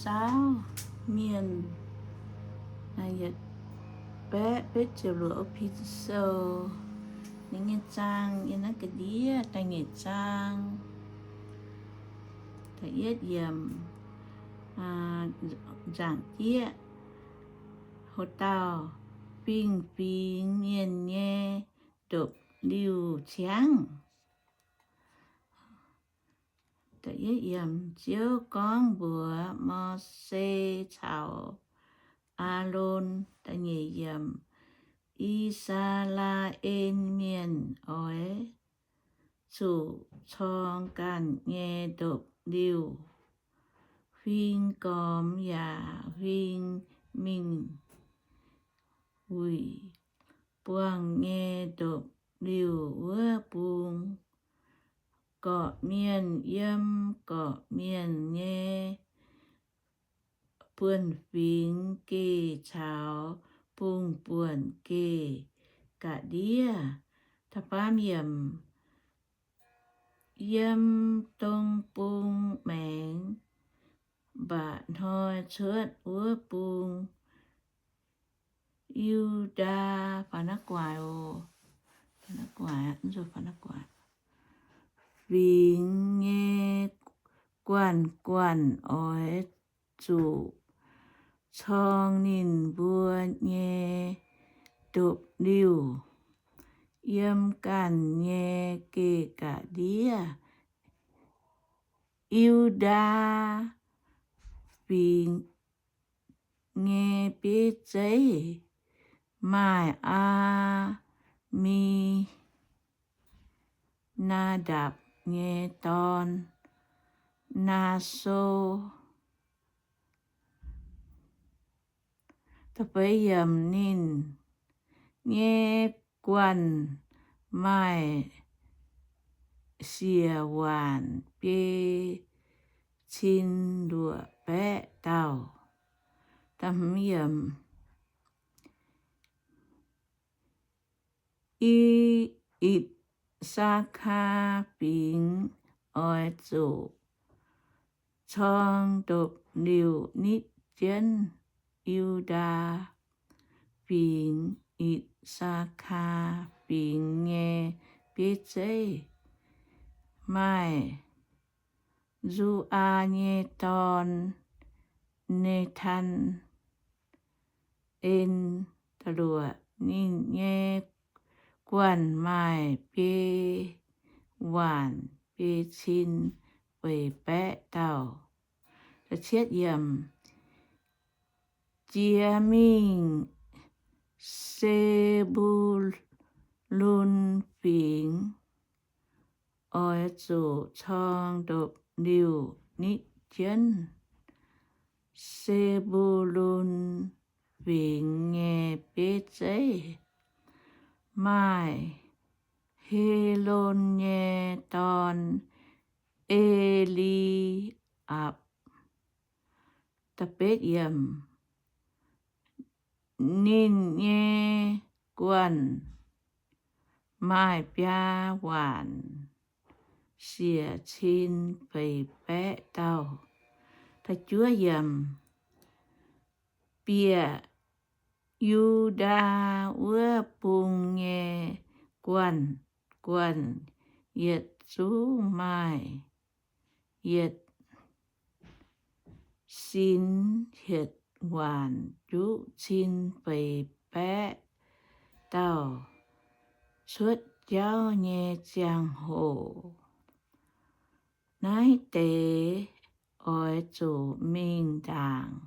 Saauv Mienh, yietc baeqv betv ziepc luoqc O P Sou. Ninh nyei zaang yiem naaiv ga'ndiev da'nyeic zaang, da'yietv yiemc, nzaangc jieqv, hoc dauh fingx-fingx mienh nyei ndopv-liuh ciangv. Ziouv gorngv mbuox Mose caux Aalon, I^saa^laa^en Mienh oix zuqc corng ganh nyei ndopv-liuh, huing gormx yaac huing mingh wuic buangh nyei ndopv-liuh wuov bung. Gorqv-mienh yiem gorqv-mienh nyei buonv-fingx geh caux bung-buonc geh ga'ndiev. Yiem dong bung maengx mba'hnoi cuotv wuov bung, Yu^ndaa fingx nyei guanh guanh oix zuqc corng ninh mbuo nyei ndopv-liuh yiem ganh nyei geh ga'ndiev. Yu^ndaa fingx nyei bieiv zeiv maaih Aa^mi^naa^ndapc nyei dorn, Naasoo. Ninh nyei guanh maaih siec waanc biei cin luoqc baeqv dauh. I^saa^kaa fingx oix zuqc corng ndopv-liuh nitv jienv Yu^ndaa fingx. I^saa^kaa fingx nyei bieiv zeiv maaih Nzu^aa nyei dorn, Ne^taan^en. Ninh nyei guanh maaih biei waanc biei cin feix baeqv dauh. Jiex mingh Se^mbu^lun Fingx oix zuqc corng ndopv-liuh nitv jienv. Se^mbu^lun Fingx nyei bieiv zeiv maaih Helon nyei dorn, E^li^apc. Ninh nyei guanh maaih biaa waanc siec cin feix baeqv dauh. Bieqc Yu^ndaa wuov bung nyei guanh guanh yietc zungv maaih yietc sinx hietc waanc juqv cin feix baeqv dauh cuotv jauv nyei ziangh hoc. Naaiv deix oix zuqc mingh ndaangc.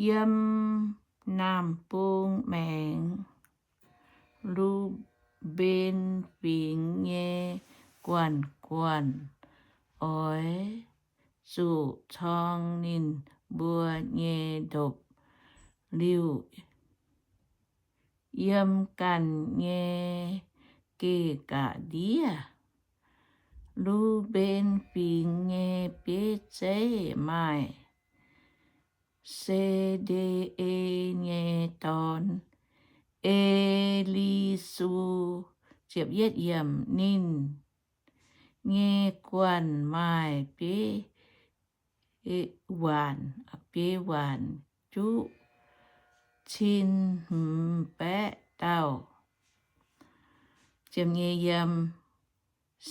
Yiem naamh bung maengx, Lu^mben Fingx nyei guanh guanh oix zuqc corng ninh mbuo nyei ndopv-liuh yiem ganh nyei geh ga'ndiev. Lu^mben Fingx nyei bieiv zeiv maaih Se^nde^e nyei dorn, E^li^su. Ninh nyei guanh maaih bieiv waanc, bieiv waanc juqv cin hmz baeqv dauh.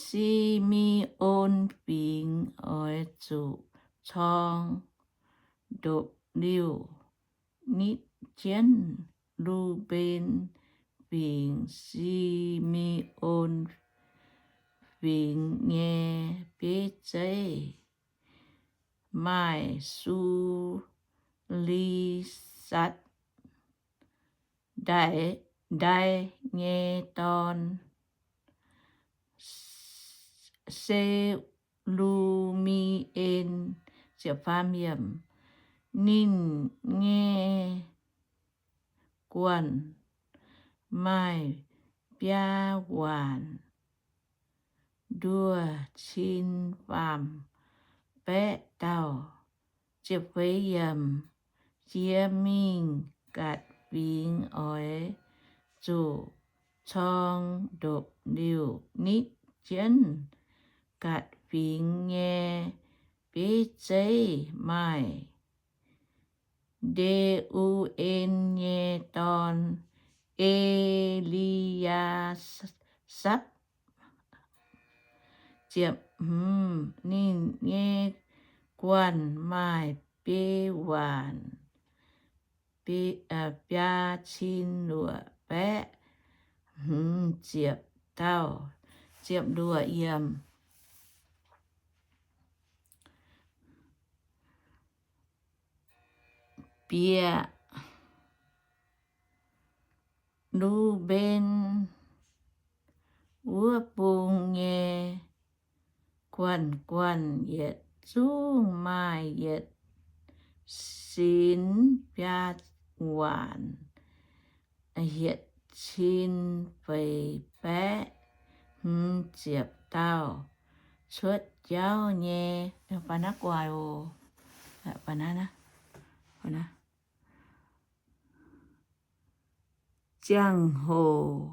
Si^me^on Fingx oix zuqc corng ndopv-liuh nitv jienv. Lu^mben Fingx, Si^me^on Fingx nyei bieiv zeiv maaih Su^li^satv, Ndai, Ndai nyei dorn, Se^lu^mi^en. Ninh nyei guanh maaih biaa waanc, nduoh cin faam baeqv dauh. Jiex mingh Gatc Fingx oix zuqc corng ndopv-liuh nitv jienv. Gatc Fingx nyei bieiv zeiv maaih Nde^u^en nyei dorn, E^li^yaa^sapv. Ninh nyei guanh maaih biei waanc, biaa cin luoqc baeqv hmz ziepc dauh. Bieqc Lu^mben wuov bung nyei guanh guanh yietc zungv maaih yietc sinx biaa waanc hietc cin feix baeqv hmz ziepc dauh. Cuotv jauv nyei ziangh hoc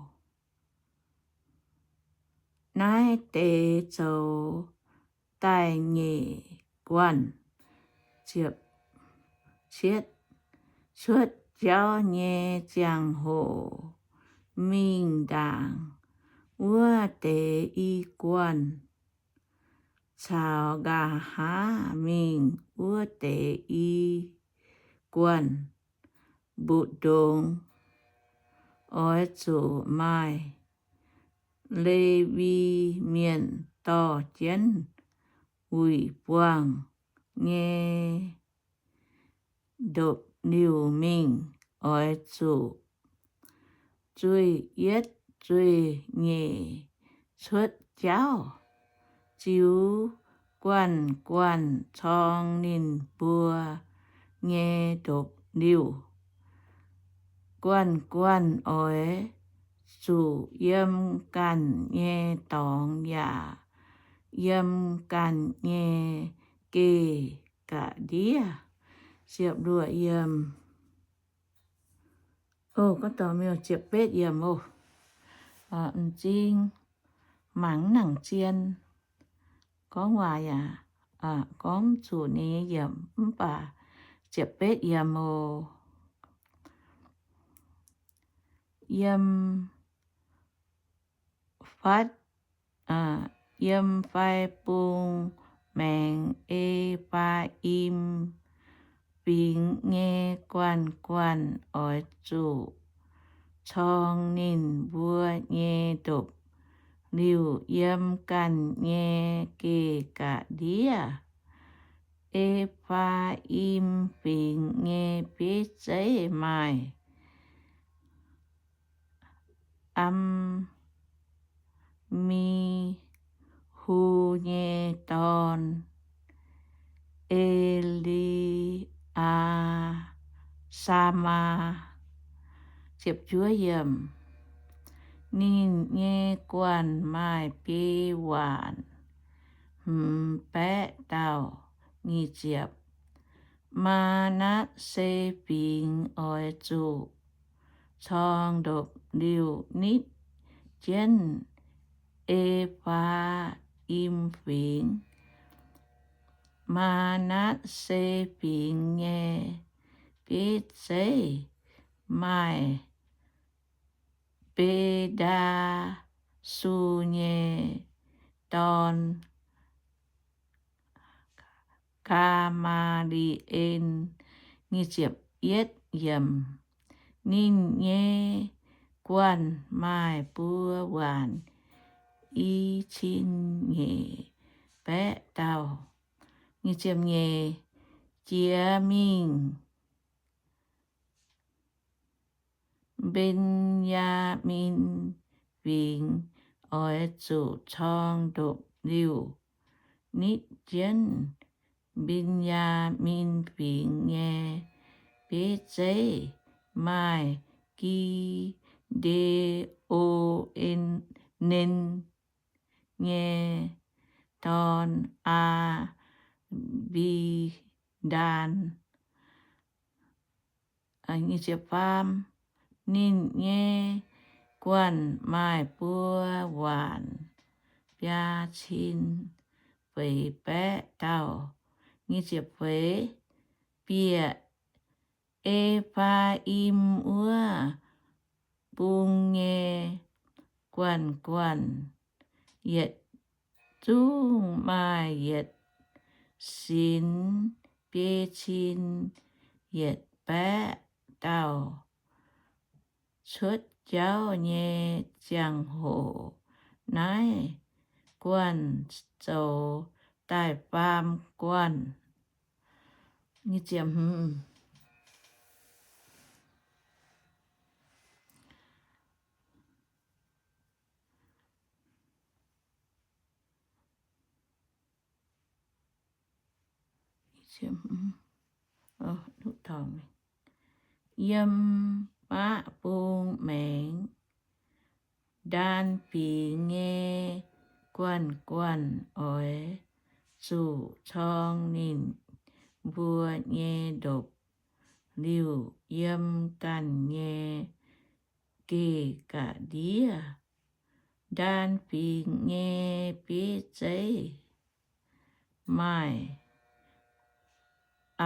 naaiv deix zoux da'nyeic guanh. Cuotv jauv nyei ziangh hoc mingh ndaangc wuov deix i guanh caux nqa'haav mingh wuov deix i guanh mbu'ndongx oix zuqc maaih Lewi Mienh dorh jienv wuic buangh nyei ndopv-liuh mingh. Oix zuqc zueih yietv zueih nyeic cuotv jauv ziux guanh guanh corng ninh mbuo nyei ndopv-liuh. Guanh guanh oix zuqc yiem ganh nyei dorngx yaac yiem ganh nyei geh ga'ndiev. M'zing mangc nangc zien gorngv waac yaac gorngv zuqc ninh nyei yiemc mv baac ziepc betv yiem oc. Yiem fatv, yiem fai bung maengx E^faa^im Fingx nyei guanh guanh oix zuqc corng ninh mbuo nyei ndopv-liuh yiem ganh nyei geh ga'ndiev. E^faa^im Fingx nyei bieiv zeiv maaih Am^mi^hu nyei dorn, E^li^aa^saa^maa. Ninh nyei guanh maaih biei waanc hmz baeqv dauh. Nyic ziepc. Maa^natv^se Fingx oix zuqc corng ndopv-liuh nitv jienv E^faa^im Fingx, Maa^natv^se Fingx nyei bieiv zeiv, maaih Be^ndaa^su nyei dorn, Gaa^maa^li^en. Yietv, ninh nyei guanh maaih buo waanc i cin nyeic baeqv dauh. Nyeic, jiex mingh Mben^yaa^min Fingx oix zuqc corng ndopv-liuh nitv jienv Mben^yaa^min Fingx nyei bieiv zeiv, maaih Gi^nde^on nyei dorn, Aa^mbi^ndaan. Ninh nyei guanh maaih buo waanc biaa cin feix baeqv dauh. Bieqc E^faa^im wuov bung nyei guanh guanh yietc zungv maaih yietc sinx biei cin yietc baeqv dauh. Cuotv jauv nyei ziangh hoc, naaiv guanh zoux daaih faam guanh. Yiem maqv bung maengx, Ndaan Fingx nyei guanh guanh oix zuqc corng ninh mbuo nyei ndopv-liuh yiem ganh nyei geh ga'ndiev. Ndaan Fingx nyei bieiv zeiv maaih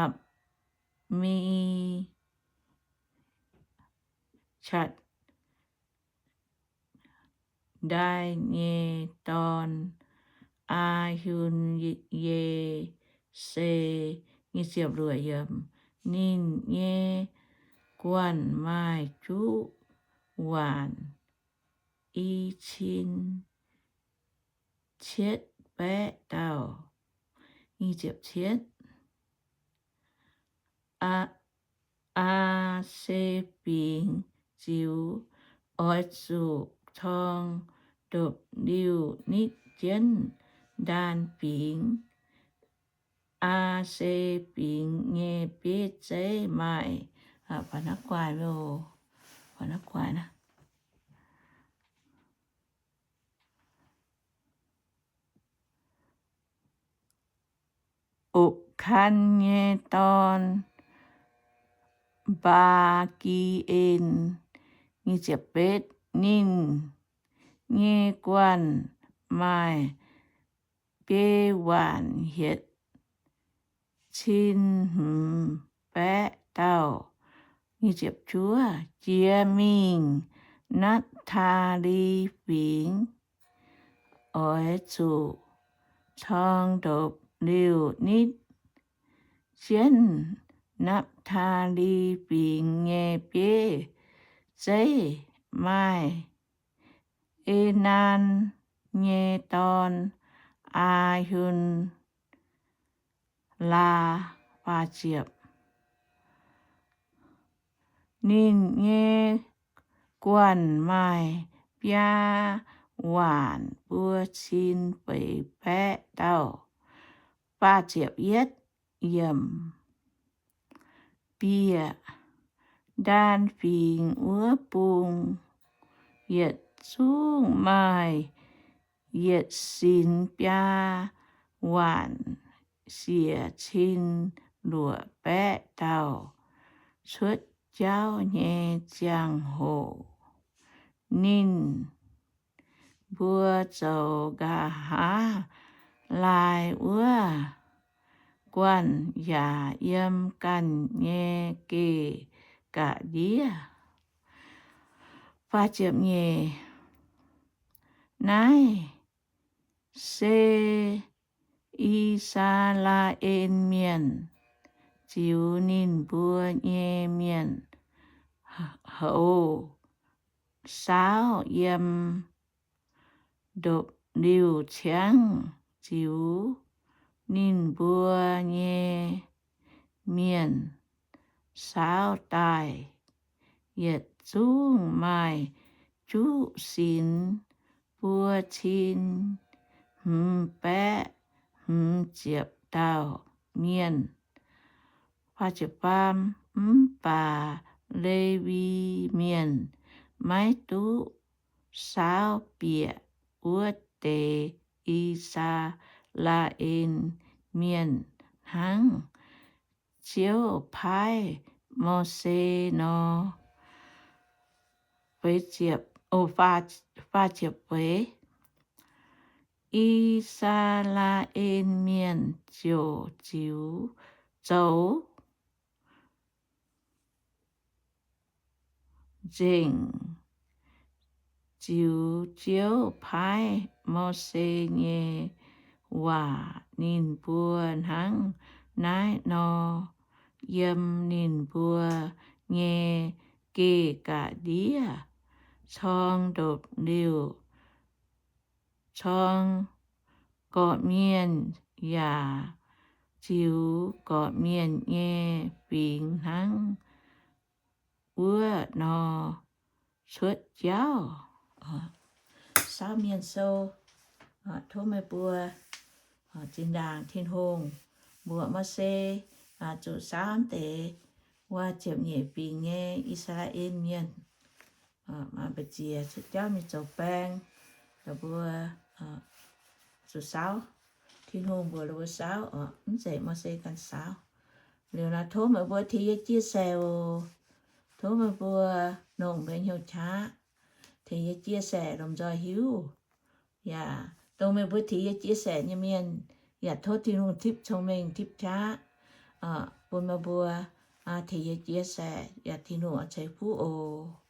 Apc^mi^qatc, Ndai nyei dorn, Aa^hun^ye^se. Ninh nyei guanh maaih juqv waanc i cin cietv baeqv dauh. Aa^se Fingx ziux oix zuqc corng ndopv-liuh nitv jienv Ndaan Fingx. Aa^se Fingx nyei bieiv zeiv maaih Opc^kan nyei dorn, Mbaa^gi^en. Ninh nyei guanh maaih biei waanc hietc cin hmz baeqv dauh. Jiex mingh Napv^taa^li Fingx oix zuqc corng ndopv-liuh nitv jienv Napv^taa^li Fingx nyei bieiv zeiv maaih Enaan nyei dorn, Aa^hun^laa. Ninh nyei guanh maaih biaa waanc buo cin feix baeqv dauh. Bieqc Ndaan Fingx wuov bung yietc zungv maaih yietc sinx biaa waanc siec cin luoqc baeqv dauh. Cuotv jauv nyei ziangh hoc, ninh mbuo zoux nqa'haav laai wuov guanh yaac yiem ganh nyei geh ga'ndiev. Naaiv se I^saa^laa^en Mienh ziux ninh mbuo nyei mienh houz saauv yiem ndopv-liuh ciangv ziux ninh mbuo nyei mienh saauv daaih, yietc zungv maaih juqv sinx buo cin hmz baeqv hmz ziepc dauh mienh. Mv baac Lewi Mienh maiv duqv saauv bieqc wuov deix I^saa^laa^en Mienh hnangv Ziouv paaiv Mose nor. I^saa^laa^en Mienh ziouc ziux zoux nzengc, ziux Ziouv paaiv Mose nyei waac. Ninh mbuo hnangv naaiv nor yiem ninh mbuo nyei geh ga'ndiev corng ndopv-liuh, corng gorqv-mienh, yaac ziux gorqv-mienh nyei fingx hnangv wuov nor cuotv jauv. Saauv Mienh Sou. Tov meih mbuo zinh ndaangc Tin-Hungh mbuox Mose zuqc saauv deix wuov ziepc nyeic fingx nyei I^saa^laa^en Mienh, maaih mbu'ziex cuotv jauv mingh zoux baeng, la'mbuo zuqc saauv. Tin-Hungh mbuox la'mbuo saauv oc, mv zeiz Mose ganh saauv. Liuz naaiv tov meih mbuo tengx yie chia sẻ oc. Tov meih mbuo longc mbuo hnyouv qaqv tengx yie chia sẻ lomh nzoih hiuv. Yaac dongh meih mbuo tengx yie chia sẻ nyei mienh, yaac tov Tin-Hungh tipv cong-mengh tipv qaqv bun meih mbuo tengx yie chia sẻ, yaac Tin-Hungh oix ceix fuqv oc.